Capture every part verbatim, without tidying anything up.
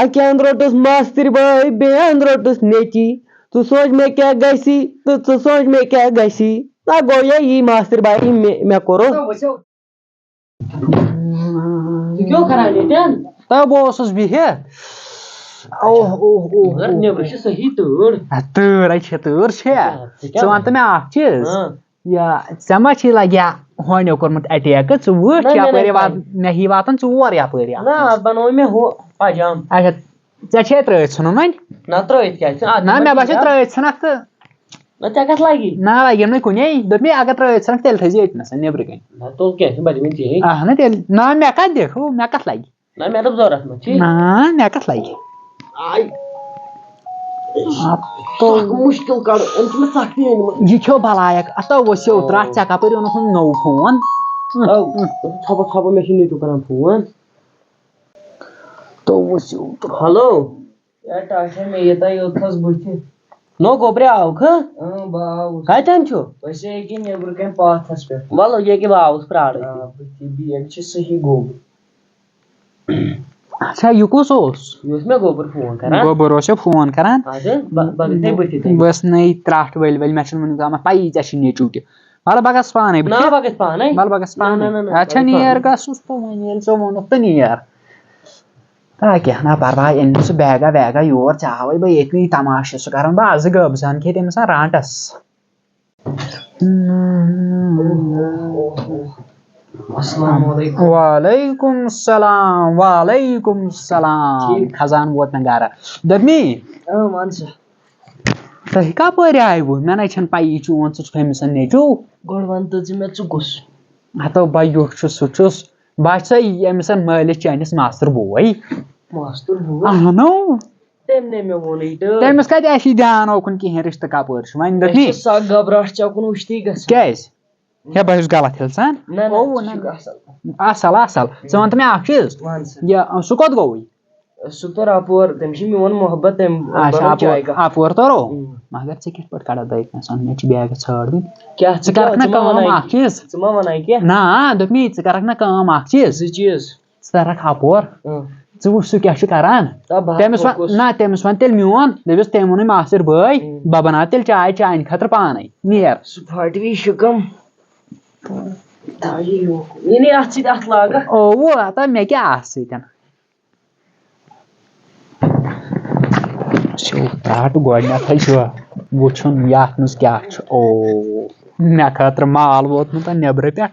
اَکہِ اَنٛد روٚٹُس ماستٕرۍ بٲے، بیٚیہِ اَنٛد روٚٹُس نیٚچی۔ ژٕ سونٛچ مےٚ کیٛاہ گژھی تہٕ ژٕ سونٛچ مےٚ کیٛاہ گژھی۔ نہ گوٚو یے یی ماستٕرۍ بایہِ، مےٚ، مےٚ کوٚرُس۔ ژٕ کیٛاہ کران ییٚتٮ۪ن؟ تہٕ بہٕ اوسُس بِہِتھ۔ اوہ، اوہ، اوہ، مگر اوہ۔ نیٚبرٕ چھِ صحیح تۭر۔ آ، تۭر ہَے چھِ، تۭر چھےٚ۔ آ، ژٕ کیٛاہ ژٕ وَن تہٕ مےٚ اَکھ چیٖز۔ آ۔ یا، ژےٚ ما چھی لَگہِ ہا ہۄنیو کوٚرمُت اٹیک؟ ژٕ وٕچھ نہ، مےٚ یَپٲرۍ نہ وات-، لَگہِ۔ مےٚ ہی واتان ژور یَپٲرۍ نہ، اَتھ۔ اَتھ بَنوو مےٚ ہُہ پَجام۔ اچھا، ژےٚ چھے ترٛٲوِتھ ژھٕنُن وۄنۍ؟ نہ، ترٛٲوِتھ کیٛاہ؟ ژٕ اَتھ نہ، منٛز مےٚ چھِ باسان یہِ۔ ترٛٲوِتھ ژھٕنَکھ تہٕ۔ نہ، ژےٚ کَتھ لَگی؟ نہ لَگٮ۪م نہٕ کُنے۔ دوٚپ مےٚ، اگر ترٛٲوِتھ ژھٕنَکھ، تیٚلہِ تھٲیزِ ییٚتہِ نَسَن نیٚبرٕ کَنۍ۔ نہ، تُل کیٛاہ چھُ، بَنہِ وۄنۍ ژےٚ۔ اَہَنہٕ تیٚلہِ۔ نہ، مےٚ کَتھ دِکھ ہُہ، مےٚ کَتھ لَگہِ؟ نہ، مےٚ دوٚپ ضوٚرَتھ ما چھی؟ نہ، مےٚ کَتھ لَگہِ؟ آے۔ اَتھ تُل۔ سَخ مُشکِل کَڑُن، أمۍ چھِ مےٚ سَختی أنۍمٕژ۔ یہِ کھیوٚو بَلایَک۔ اَتھ تَو ؤسِو، ترٛٹھ، ژےٚ کَپٲرۍ اوٚنُتھ نوٚو فون؟ اَو، ژھۄپہٕ، ژھۄپہٕ، مےٚ چھِ نیٚچوٗ کَران فون۔ تو وٕچھِو۔ ہیلو۔ ہے، ٹاٹھے مےٚ یوٗتاہ یوٚت تھَس بٕتھِ۔ نو گوٚبرِ آوکھٕ؟ اۭں، بہٕ آوُس۔ کَتٮ۪ن چھُ؟ أسۍ ہے ییٚکیٛاہ نیٚبرٕ کَنۍ پاتھَس پٮ۪ٹھ۔ وَلہٕ ییٚکیٛاہ بہٕ آوُس پرٛاران۔ آ، بٕتھِ بیگ چھِ صحیح گوٚب۔ اچھا، یہِ کُس اوس؟ یہِ اوس مےٚ گوٚبُر فون کران۔ گوٚبُر اوس یہِ فون کران؟ اَدٕ، بہٕ، بہٕ گژھٕ ہے بٕتھِ تَتہِ۔ بہٕ ٲس نٔے ترٛٹھ ؤلۍ ؤلۍ، مےٚ چھُنہٕ وُنیُک تامَتھ پَیی ژےٚ چھُے نیٚچوٗ تہِ۔ وَلہٕ بہٕ گژھٕ پانَے، بہٕ نہ، کھےٚ-، بہٕ گژھٕ پانَے۔ وَلہٕ بہٕ گژھٕ نہ، پانَے۔ نہ، نہ، نہ، اَتھ چھا بہٕ گژھٕ نیر پانَے۔ گژھُس تہٕ وۄنۍ ییٚلہِ ژےٚ ووٚنُتھ تہٕ نیر۔ آ، کینٛہہ نہ پَرواے، أنۍ سُہ بیگا ویگا یور، ژےٚ ہاوَے بہٕ ییٚتہِ یہِ تماشہٕ، سُہ کَرَن بہٕ آزٕ گٔب زَن کھے تٔمِس آ رانٛٹَس۔ السلام علیکم۔ وعلیکم السلام، وعلیکم السلام۔ ٹھیٖک۔ خزان ووت مےٚ گرٕ۔ دوٚپمی، اۭں، وَن سا۔ تُہۍ کَپٲرۍ آیوٕ؟ مےٚ نَے چھَنہٕ پَیی چون، ژٕ چھُکھ أمِس نیٚچوٗ۔ گۄڈٕ وَن تہٕ ژٕ مےٚ، ژٕ کُس؟ ہَتو بہٕ یُتھ چھُس، سُہ چھُس۔ بہٕ ہا چھُسے ییٚمِس مٲلِس چٲنِس ماستُر بوے۔ ماستُر بوے؟ اَہنو۔ تٔمۍ نے مےٚ ووٚنُے تہٕ۔ تٔمِس کَتہِ آسی دیان اوکُن کِہیٖنۍ، رِشتہٕ کَپٲرۍ چھُ؟ وۄنۍ دوٚپ مےٚ مےٚ چھِ سَکھ گبراہٹ ژےٚ کُن وٕچھتھٕے گژھان۔ کیٛازِ؟ ہے، بہٕ چھُس غلط ییٚلہِ سان۔ نہ، نہ، اوٚو، ژٕ نہ۔ چھُکھ اَصٕل۔ اَصٕل، اَصٕل۔ ژٕ وَن تہٕ مےٚ اَکھ چیٖز۔ وَن سا۔ یہِ، سُہ کوٚت گوٚوُے؟ سُہ توٚر اَپور، تٔمِس چھِ میون محبت، تٔمۍ اچھا، بَرو اَپور، چاے کَپ۔ اَپور توٚرو؟ اۭں۔ مگر ژےٚ کِتھ پٲٹھۍ کَڑَتھ دٲرِتھ مےٚ سان؟ مےٚ چھِ بیگَس ژھانٛڈ وٕنۍ۔ کیٛاہ، ژٕ ژٕ کَرَکھ کیٛاہ، نہ ژٕ ما کٲم وَنَے؟ اَکھ چیٖز۔ ژٕ ما وَنَے کینٛہہ؟ نہ، دوٚپمی، ژٕ کَرَکھ نہ کٲم اَکھ چیٖز۔ زٕ چیٖز۔ ژٕ ترکھ اَپور۔ اۭں۔ ژٕ وٕچھ سُہ کیٛاہ چھُ کران۔ آ، بہٕ ہا تٔمِس وَن-، تھوٚکُس۔ نہ، تٔمِس وَن تیٚلہِ میون، دٔپِس تٔمۍ ووٚنُے ماستٕرۍ بٲے، اۭں۔ بہٕ بَناو تیٚلہِ چاے چانہِ خٲطرٕ پانَے۔ نیر۔ سُہ پھاٹہِ وی شِکم۔ یہِ نے اَتھ سۭتۍ اَتھ لاگَکھ۔ اوٚوُ، ہتا مےٚ کیٛاہ اَتھ سۭتۍ؟ وٕچھِو، رَٹ گۄڈٕنٮ۪تھٕے چھُ وٕچھُن یَتھ منٛز کیٛاہ چھُ۔ او، مےٚ خٲطرٕ مال ووتمُت نٮ۪برٕ پٮ۪ٹھ۔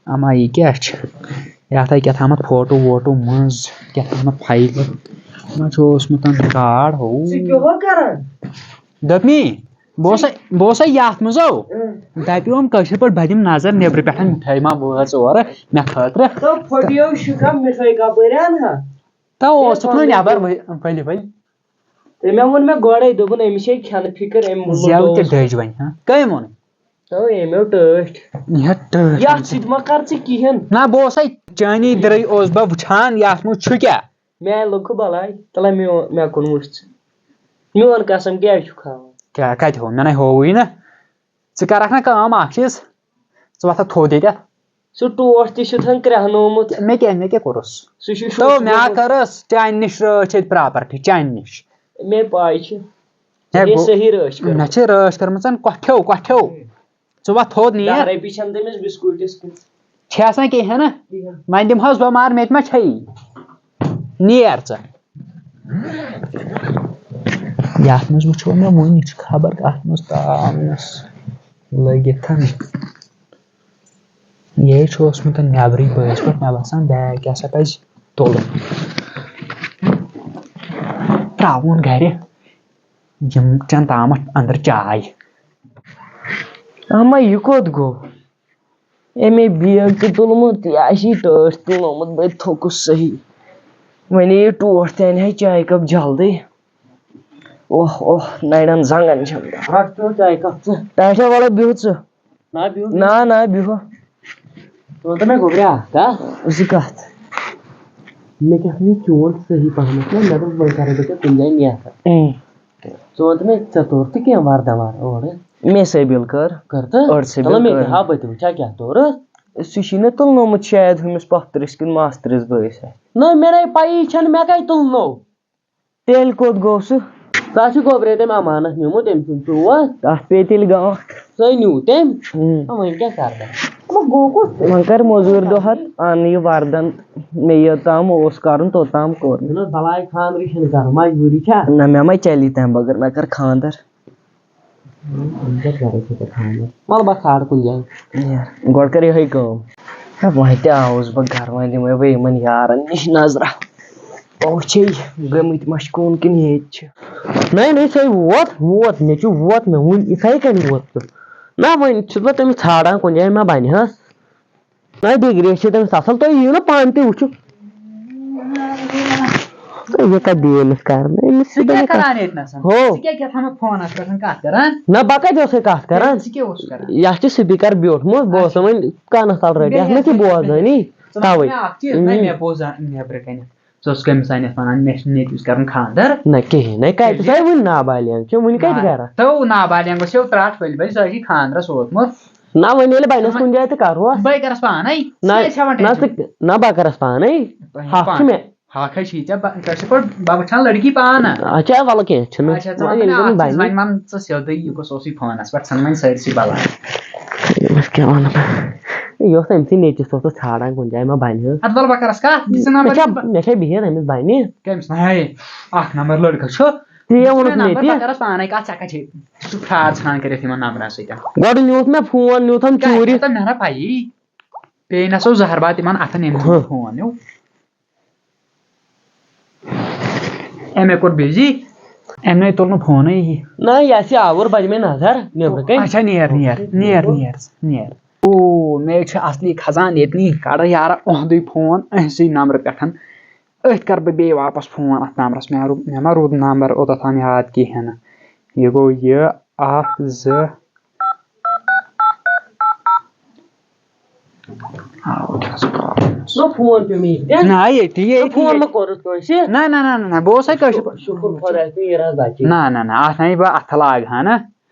اما یہِ کیٛاہ چھُ؟ یَتھ ہا کیٛاہ تھامَتھ فوٹو ووٹو منٛز، کیٛاہ تھامَتھ فایلہٕ۔ ما چھُ اوسمُت کارڈ ہُہ؟ ژٕ کیٛاہ ہو کران؟ دوٚپمی، بہٕ اوسَے، بہٕ اوسَے یَتھ منٛز ہو۔ اۭں۔ دَپیوم کٲشِر پٲٹھۍ بہٕ دِمہٕ نظر نیٚبرٕ پٮ۪ٹھ مِٹھٲے ما وٲژ اورٕ مےٚ خٲطرٕ۔ تو پھٹیو شِکم مِٹھٲے کَپٲرۍ اَنہٕ ہا؟ تو اوسُکھ نہٕ نٮ۪بر ؤ-، ؤلِو ؤلِو۔ تٔمۍ ہا ووٚن مےٚ گۄڈَے، دوٚپُن، أمِس چھے کھٮ۪نہٕ فِکر، أمۍ زٮ۪و تہِ لوٚگ۔ ڈٔج وۄنۍ، ہاں؟ کٔمۍ ووٚن؟ تو أمۍ ہیوٚو ٹٲٹھۍ۔ یہِ ہا ٹٲٹھۍ۔ یَتھ سۭتۍ ما کر ژٕ کِہیٖنۍ؟ نہ، بہٕ اوسَے چٲنی دِرٕے اوس بہٕ وٕچھان، یَتھ منٛز چھُ کیٛاہ؟ مےٚ لوٚگ بَلاے، تَلہ میون، مےٚ کُن وٕچھ ژٕ۔ میون قسم کیٛازِ چھُکھ ہاوان؟ کیٛاہ، کَتہِ ہوو؟ مےٚ نَے ہووُے نہٕ۔ ژٕ کَرَکھ نہ کٲم اَکھ چیٖز، ژٕ وۄتھَکھ تھوٚد ییٚتٮ۪تھ۔ سُہ ٹوٹھ تہِ چھُتھ کرٛہنومُت۔ مےٚ کیٛاہ، مےٚ کیٛاہ کوٚرُس؟ سُہ چھُ تو شوٗبمُت۔ مےٚ ہا کٔرٕس چانہِ نِش رٲچھ ییٚتہِ پراپرٹی، چانہِ نِش۔ مےٚ پاے چھِ۔ ہے ژےٚ گوٚو، صحیح رٲچھ کٔرمٕژ۔ مےٚ چھِ رٲچھ کٔرمٕژ کۄٹھیو، کۄٹھیو۔ ژٕ وۄتھ تھوٚد نیر۔ دَہ رۄپیہِ چھَنہٕ تٔمِس بِسکوٗٹِس کیٚنٛہہ۔ چھِ آسان کِہیٖنۍ نہ۔ کِہیٖنۍ۔ وۄنۍ دِمہٕ ہاس بہٕ مار، مےٚ تہِ ما چھَیی۔ نیر ژٕ۔ یَتھ منٛز وٕچھو مےٚ وٕنہِ چھِ خبر کَتھ منٛز تاونَس لٔگِتھ۔ یہِ چھُ اوسمُت نٮ۪برٕے بٲژ پٲٹھۍ، مےٚ باسان بیگ کیٛاہ سا پَزِ تُلُن۔ ترٛاوُن گَرِ، یِم چٮ۪ن تامَتھ أنٛدرٕ چاے۔ اَما یہِ کوٚت گوٚو؟ أمۍ بیگ تہِ تُلمُت، یہِ آسی ٹٲٹھۍ تُلمُت، بہٕ تھوٚکُس صحیح۔ وۄنۍ یہِ ٹوٹھ تہِ اَنہِ ہا چایہِ کپ جلدی۔ اوہ، اوہ، نرٮ۪ن زنٛگن چھَم۔ رَٹ ژٕ چایہِ کپ ژٕ۔ ٹاٹھیا وَلہٕ بِہُہ ژٕ۔ نہ، بِہُہ۔ نہ، نہ، بِہُہ۔ ژٕ وَن تہٕ مےٚ گوٚبریا، کیٛاہ؟ زٕ کَتھ۔ مےٚ کیٛاہ سا یہِ چون صحیح پَہمَتھ، نہ، مےٚ دوٚپ وۄنۍ کَرَے بہٕ ژےٚ کُنہِ جایہِ نیتھا۔ اۭں۔ ژٕ وَن تہٕ مےٚ، ژےٚ توٚر تہٕ کینٛہہ وَردہ وَر اورٕ؟ مےٚ سیبِل کٔر۔ کٔر تہٕ؟ أڑ سیبِل تَلہٕ مےٚ کٔر۔ تہِ ہا، بہٕ تہِ وٕچھِ ہا کیٛاہ توٚرُتھ۔ سُہ چھُے نہ تُلنومُت شاید ہُمِس پۄپھتٕرِس کِنہٕ ماستٕرِس بٲیِس اَتھِ۔ نہ، مےٚ نَے پَیی چھَنہٕ، مےٚ کَتہِ تُلنو؟ تیٚلہِ کوٚت گوٚو سُہ؟ سُہ ہا چھُ گوٚبرے تٔمۍ امانت نیوٗمُت، أمۍ سُنٛد ژوٗر۔ تَتھ پیٚیہِ تیٚلہِ گاٹھ۔ سُے نیوٗ تٔمۍ۔ ہُم۔ وۄنۍ کیٛاہ کَرٕ بہٕ؟ وۄنۍ گوٚو کوٚت؟ وۄنۍ کَر مٔزوٗرۍ دۄہ ہَتھ، اَن یہِ وَردَن۔ مےٚ یوٚتام اوس کَرُن، توٚتام کوٚر۔ چھُنہٕ حظ بَلاے، خانٛدرٕے چھِنہٕ کَرُن، مجبوٗری چھا؟ نہ، مےٚ ما چَلی تَمہِ بغٲر، مےٚ کَر خانٛدر۔ وۄنۍ کیٛاہ کَرو ژےٚ پَتہٕ خانٛدر؟ وَلہٕ بہٕ کھالہٕ کُنہِ جایہِ۔ نیر، گۄڈٕ کَر یِہوٚے کٲم۔ ہے، وۄنۍ تہِ آوُس بہٕ گَرٕ، وۄنۍ دِمَے بہٕ یِمَن یارَن نِش نظرہ۔ وٕچھے، گٔمٕتۍ ما چھِ کُن کِنہٕ ییٚتہِ چھِ؟ نَے، نَے، سُے ووت، ووت، نیٚچوٗ ووت مےٚ وٕنۍ، یِتھَے کٔنۍ ووت سُہ۔ نہ، وۄنۍ چھُس بہٕ تٔمِس ژھانٛڈان کُنہِ جایہِ، مےٚ بَنہِ حظ۔ نہ، ڈگری چھِ تٔمِس اَصٕل، تُہۍ یِیِو نہ پانہٕ تہِ وٕچھِو۔ تہٕ یہِ کَتھ دِیہِ أمِس کَرنہٕ؟ أمِس ژٕ چھِ کیٛاہ دَپان کَران ییٚتہِ نَسَن؟ ہو۔ ژٕ کیٛاہ کیٛاہ تھاوان فونَس پٮ۪ٹھ کَتھ کَران؟ نہ، بہٕ کَتہِ اوسَے کَتھ کَران؟ ژٕ کیٛاہ اوسُس کَران؟ یَتھ چھِ سپیٖکَر بیوٗٹھمُت، بہٕ اوسَس وۄنۍ کَنَس تَل رٔٹِتھ، بیٚیہِ یَتھ مےٚ چھِ یَتھ بوزٲنی، ژٕ وَن تَوَے۔ مےٚ اَکھ چیٖز، نہ، مےٚ بوزان نٮ۪برٕ کَنٮ۪تھ۔ ژٕ اوسُکھ أمِس اَنِتھ وَنان، مےٚ چھُ نیٚچوِس کَرُن خانٛدر۔ نہ کِہیٖنۍ، نَے کَتہِ؟ کِہیٖنۍ۔ سۄے وٕنہِ نابالغ چھِ، وٕنہِ کَتہِ نہ، کَرَکھ؟ تو نابالغ گوٚژھ یو ترٛٹھ ؤلۍ ؤلۍ، سۄ چھِ خانٛدرَس ووتمُت۔ نہ، وۄنۍ ییٚلہِ بَنٮ۪س کُنہِ جایہِ تہٕ کَرہوس۔ بَے کَرَس پانَے، نہ، ژٕ کیٛازِ ہٮ۪وان نہ، tension؟ ژٕ، نہ، بہٕ کَرَس پانَے۔ تۄہہِ حق چھُ پانَے۔ مےٚ۔ حق ہے چھِ ژےٚ، بہٕ، کٲشِر پٲٹھۍ، بہٕ وٕچھان لٔڑکی پانہٕ۔ اچھا، وَلہٕ کینٛہہ چھُنہٕ۔ اچھا، ژٕ وَن وۄنۍ تہٕ ییٚلہِ مےٚ وۄنۍ اَکھ چیٖز، بَنہِ۔ وۄنۍ وَن ژٕ سیوٚدُے، یہِ کُس اوسُے فونَس پٮ۪ٹھ، ژھٕن وۄنۍ سٲرسٕے بَلاے۔ أمِس کیٛاہ وَنہٕ بہٕ؟ یہِ اوس أمۍ سٕے نیٚچوِس اوسُس ژھانٛڈان کُنہِ جایہِ، ما بَنہِ ہا؟ اَدٕ وَلہٕ بہٕ کَرَس کَتھ، دِ ژٕ نمبر۔ مےٚ چھا، مےٚ چھا بِہِتھ أمِس بَنہِ؟ کٔمِس؟ نَے، اَکھ نمبر لٔڑکہٕ چھُ۔ ژےٚ ووٚنُتھ مےٚ نمبر، تہِ۔ بہٕ کَرَس پانَے کَتھ، ژےٚ کَتہِ چھے؟ ژٕ چھُکھ fraud ژھٕنان کٔرِتھ یِمَن نمبرَن سۭتۍ۔ گۄڈٕ نیوٗتھ مےٚ فون، نیوٗتھ ہَم کَتہِ؟ ژوٗرِ۔ مےٚ تَو مےٚ نہ پَیی۔ پیٚیہِ نہ سا زہر باد یِمَن اَتھَن، أمۍ تُل ہُہ۔ فون ہیوٗ۔ أمۍ کوٚر busy، أمۍ نَے تُل نہٕ فونٕے۔ نہ، یہِ آسہِ آوُر، بَجہِ مےٚ نظر نیٚبرٕ کَنۍ۔ اچھا، نیر، نیر، نیر، نیر، نیر۔ او، مےٚ چھُ اَصلی خزان ییٚتنٕے، کَڑٕ یارٕ اُہنٛدُے فون أہنٛدسٕے نمبرٕ پٮ۪ٹھ۔ أتھۍ کَرٕ بہٕ بیٚیہِ واپَس فون اَتھ نمبرَس۔ مےٚ روٗ-، مےٚ ما روٗد نمبر اوٚتَتھ تام یاد کِہیٖنۍ نہٕ۔ یہِ گوٚو یہِ اَکھ، زٕ، آ، وٕچھ حظ، کال۔ نہ، فون پیوٚو مےٚ ییٚتہِ۔ نہ، ییٚتی، ییٚتی، فون ییٚتی۔ ما کوٚرُتھ کٲنٛسہِ؟ نہ، نہ، نہ، نہ، نہ، بہٕ اوسَے کٲشِر۔ شُکُر خۄدایَس کُن، یہِ رَس بَچی۔ نہ، نہ، نہ، اَتھ نَے بہٕ اَتھٕ لاگہٕ ہا نہ۔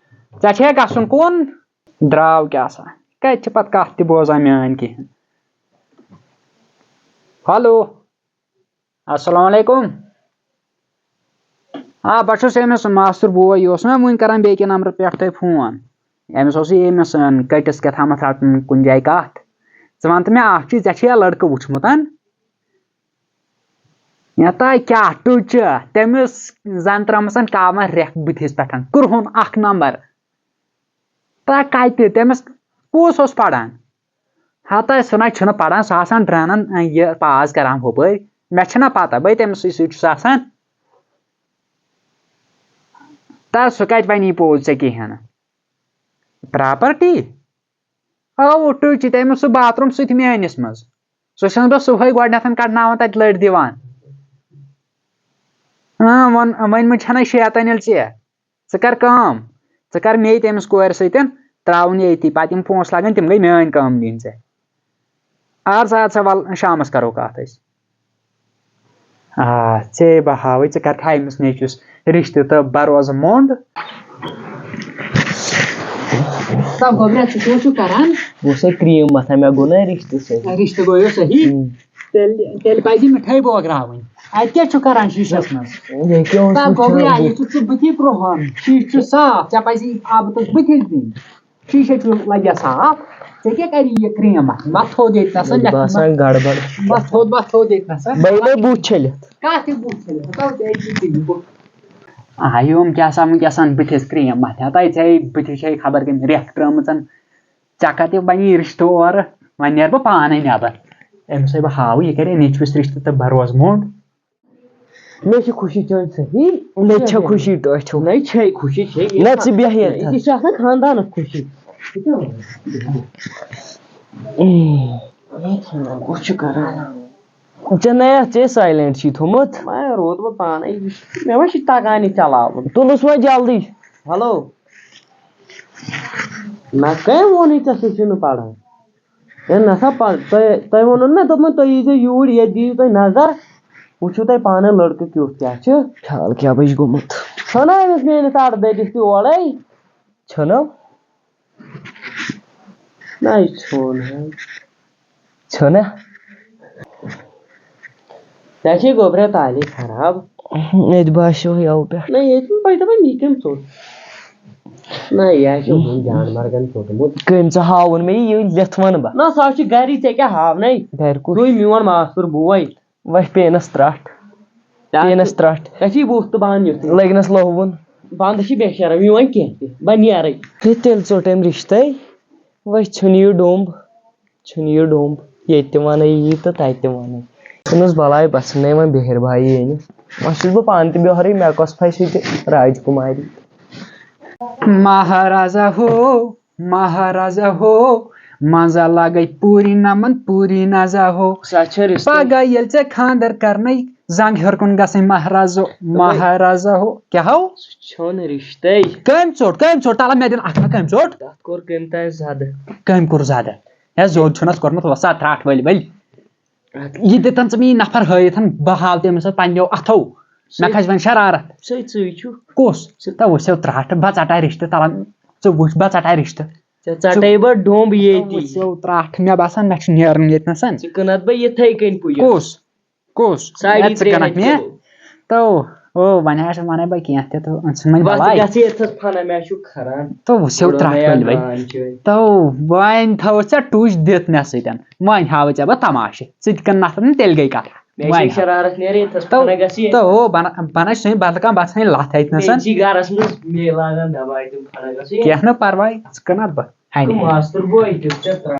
ژےٚ چھےٚ گژھُن کُن؟ درٛاو کیٛاہ سا؟ کَتہِ چھِ پَتہٕ کَتھ تہِ بوزان میٛٲنۍ کِہیٖنۍ؟ ہیلو۔ السلام علیکم۔ آ، بہٕ چھُس أمِس ماستُر بوے، یہِ اوس مےٚ وٕنۍ کران بیٚیہِ کہِ نمبرٕ پٮ۪ٹھ تۄہہِ فون۔ أمِس اوس یہِ أمِس، أن، کٔٹِس کیٛاہ تھامَتھ رَٹُن کُنہِ جایہِ کَتھ۔ ژٕ وَن تہٕ مےٚ اَکھ چیٖز، ژےٚ چھُیا لٔڑکہٕ وٕچھمُت؟ یا تۄہہِ کیٛاہ ٹُچہِ؟ تٔمِس زَن ترٲمٕژ کاوَن رٮ۪کھ بٕتھِس پٮ۪ٹھ، کرٛہُن اَکھ نمبر۔ تۄہہِ کَتہِ؟ تٔمِس کُس اوس پَران؟ ہتا سُہ نہ چھُنہٕ پران، سُہ آسان ڈرانن، یہِ پاس کران ہُپٲرۍ۔ مےٚ چھَنہ پتہ، بہٕ تٔمِس سۭتۍ چھُس آسان۔ تہٕ سُہ کتہِ وَنی پوٚز ژےٚ کِہیٖنۍ نہٕ؟ پراپرٹی؟ اَوٕ ٹُچ تٔمِس سُہ باتھ روٗم سۭتۍ میٲنِس منٛز۔ سُہ چھَس بہٕ صُبحٲے گۄڈٕنٮ۪تھ کڑناوان تَتہِ لٔٹۍ دِوان۔ اۭں، وۄنۍ، وۄنۍ مہ چھَنَے شیطٲنی ژےٚ۔ ژٕ کر کٲم، ژٕ کر مے تٔمِس کورِ سۭتۍ تراوُن ییٚتی، پتہٕ یِم پونٛسہٕ لگن، تِم گٔے میٲنۍ کٲم دِنۍ ژےٚ۔ اَدٕ سا، اَدٕ سا، وَل، شامَس کرو کَتھ أسۍ۔ آ، ژے بہٕ ہاوَے، ژٕ کَرکھا أمِس نیٚچوِس رِشتہٕ تہٕ بَروزٕ موٚنٛڈ۔ تَو گوٚبرا، ژٕ کیٛاہ چھُکھ کران؟ بہٕ اوسَے کرٛیٖم مَتھان، مےٚ گوٚو نا رِشتہٕ صحیح۔ رِشتہٕ گوٚو صحیح؟ اۭں۔ تیٚلہِ، تیٚلہِ پَزِ مِٹھٲے بٲگراوٕنۍ۔ اَتہِ کیٛاہ چھُکھ کران شیٖشَس منٛز؟ یہِ کیٛاہ اوس تَو وٕچھان گوٚبرا، بہٕ؟ یہِ چھُکھ ژٕ بٕتھِ کرٛوٚہان۔ شیٖشہٕ چھُ صاف، ژےٚ پَزِ آبہٕ تہٕ بٕتھِس دِنۍ۔ شیٖشے چھُ لگیا صاف، ژےٚ کیٛاہ کَری یہِ کرٛیٖم اَتھ؟ وَتھ تھوٚد ییٚتہِ نَسَن، مےٚ چھُ مےٚ باسان گڑبڑ۔ وَتھ تھوٚد، وَتھ تھوٚد ییٚتہِ نَسَن۔ بہٕ یِمَے بُتھ چھٔلِتھ۔ کَتھ یہِ بُتھ چھٔلِتھ؟ ہَتاو ژےٚ ییٚتی دِمہٕ بہٕ۔ آ، یِم کیٛاہ سا وٕنکیٚسَن بٕتھِس کرٛیٖم مَتھِ؟ ہَتاے ژےٚ بٕتھِس چھے خبر کٔمۍ رٮ۪کھ ترٛٲمٕژَن۔ ژےٚ کَتہِ وَنی رِشتہٕ اورٕ؟ وۄنۍ نیرٕ بہٕ پانَے نٮ۪بَر۔ أمِس ہے بہٕ ہاوٕ، یہِ کَرِ نیٚچوِس رِشتہٕ تہٕ بہٕ روزٕ موٚنٛڈ۔ مےٚ چھِ خوشی چٲنۍ صحیح۔ مےٚ تہِ چھےٚ خوشی ٹٲٹھۍ۔ نَے چھے خوشی چھے۔ نَے ژٕ بیٚہہ ییٚتہِ۔ یہِ چھِ آسان خاندانَس خوشی۔ ژٕ کیٛاہ وَنان؟ اے، اے، کُس چھُ کران؟ ژےٚ نَے اَتھ ژےٚ silent چھی تھوٚمُت۔ وۄنۍ روٗدمُت پانَے۔ مےٚ ما چھِ تَگان یہِ چلاوُن۔ تُلُس وۄنۍ جلدی۔ ہیلو۔ مےٚ کٔمۍ ووٚنُے ژےٚ سۭتۍ چھُنہٕ پَران؟ ہے نسا پَر-، تۄہہِ، تۄہہِ ووٚنوُ نا، دوٚپمَو، تُہۍ ییٖزیو یوٗرۍ، ییٚتہِ دِیِو تُہۍ نظر، وٕچھِو تُہۍ پانَے لٔڑکہٕ کیُتھ کیٛاہ چھُ۔ حال کیٛاہ بہٕ چھُس گوٚمُت۔ ژھٕنو أمِس میٛٲنِس اَڈٕ دٔدِس تہِ اورَے۔ ژھٕنو؟ نہ، یہِ ژھیوٚن حظ۔ ژھیوٚن ہا؟ ژےٚ چھے گوٚبرا تعلیٖم خراب۔ ییٚتہِ باسیو یَوٕ پٮ۪ٹھ۔ نہ، ییٚتہِ نہٕ تۄہہِ دَپان یہِ کٔمۍ ژوٚٹ؟ نہ، یہِ آسہِ یِمَن جانوَرَن ژوٚٹمُت۔ کٔمۍ ژےٚ ہاوُن مےٚ یہِ؟ یہِ لٮ۪تھ وَنہٕ بہٕ۔ نہ، سُہ حظ چھُ گَرِ، ژےٚ کیٛاہ ہاونَے؟ گَرِ کُس؟ سُے میون ماستُر بوے۔ وۄتھ پینَس ترٛٹھ۔ پینَس ترٛٹھ۔ ژےٚ چھُے بُتھ تہٕ بنٛد یُتھُے۔ لٔگنَس لوٚہوُن۔ بنٛد چھِ بے شرم، یہِ وۄنۍ کینٛہہ تہِ، بہٕ نیرَے۔ ہے، تیٚلہِ ژوٚٹ أمۍ رِشتَے۔ وۄنۍ ژھیوٚن یہِ ڈوٚمب۔ ژھیوٚن یہِ ڈوٚمب، ییٚتہِ تہِ وَنَے یی تہٕ تَتہِ تہِ وَنَے۔ ژھٕنُس بَلاے، بہٕ ژھٕنَے وۄنۍ بِہِر بھایی أنِتھ۔ وۄنۍ چھُس بہٕ پانہٕ تہِ بِہورٕے، مےٚ کۄس پھَسہِ ییٚتہِ راجکُماری۔ مہارازا ہو، مہارازا ہو، منٛزا لگے پوٗری نمن، پوٗری نزا ہو۔ سۄ چھےٚ رِشتہٕ۔ پگاہ ییٚلہِ ژےٚ خانٛدر کرنَے، زنٛگ ہیوٚر کُن گژھٕنۍ مہرازو، دوٚپمَے۔ مہرازا ہو۔ کیٛاہ ہو؟ سُہ چھُنہٕ رِشتَے۔ کٔمۍ ژوٚٹ؟ کٔمۍ ژوٚٹ؟ تَلہٕ مےٚ دِن اَتھ ما کٔمۍ ژوٚٹ؟ تَتھ کوٚر کٔمۍ تام زَدٕ۔ کٔمۍ کوٚر زَدٕ؟ ہے، زوٚد چھُنَس کوٚرمُت، وۄسا ترٛٹھ ؤلۍ ؤلۍ۔ یہِ دِتَن ژٕ مےٚ یہِ نفر ہٲیِتھ، بہٕ ہاوٕ تٔمِس اَتھ پنٛنیو اَتھو۔ مےٚ سُے، کھَسہِ وۄنۍ شرارت۔ سُے ژٕے چھُ۔ کُس؟ ژٕ وٕچھ سا ترٛٹھ، بہٕ ژَٹا رِشتہٕ تَلان۔ ژٕ وٕچھ، بہٕ ژَٹا رِشتہٕ۔ ژےٚ ژَٹَے بہٕ ڈوٚمب ییٚتی۔ ژٕ وٕچھ سا ترٛٹھ، مےٚ باسان مےٚ چھُ نیرُن ییٚتہِ نَسَن۔ ژٕ کٕنَتھ بہٕ یِتھَے کٔنۍ پُیہِ۔ کُس؟ کُس؟ ساڑی ہے، ژٕ ترٛےٚ کٕنَکھ ہَتھ مےٚ؟ کِلوٗ۔ تو، او، وۄنۍ حظ وَنَے بہٕ کینٛہہ تہِ، تہٕ ژھٕن وۄنۍ وۄتھ بَلاے۔ گژھ ییٚتھَس فَنہ، مےٚ چھُ کھَران۔ تو وٕچھو گوٚو ترٛٹھ مےٚ ؤلۍ ؤلۍ۔ یَتھ ران چٲنۍ۔ تو وۄنۍ تھاوو ژےٚ ٹُچ دِتھ مےٚ سۭتۍ۔ وۄنۍ ہاوٕ ژےٚ بہٕ تماشہٕ۔ ژٕ تہِ کٕن نَتھ، تیٚلہِ گٔے کَتھ۔ مےٚ چھِ وۄنۍ۔ شرارت نیران ییٚتھَس تو، فَنہ گژھ یہِ۔ تو، او، بَنہ-، بَنہ چھِ سۄ بَتہٕ کانٛہہ، بَتہٕ ژھٕنٕے لَتھ اَتہِ نَسَن۔ بیٚیہِ چھی گَرَس منٛز مے لاگان دَباے تِم فَنہ گژھ یہِ۔ کینٛہہ نہٕ پَرواے، ژٕ کٕن اَتھ بہٕ۔ ہَنہِ۔ تہٕ ماستُر بوے دیُت ژےٚ ترٛٹھ۔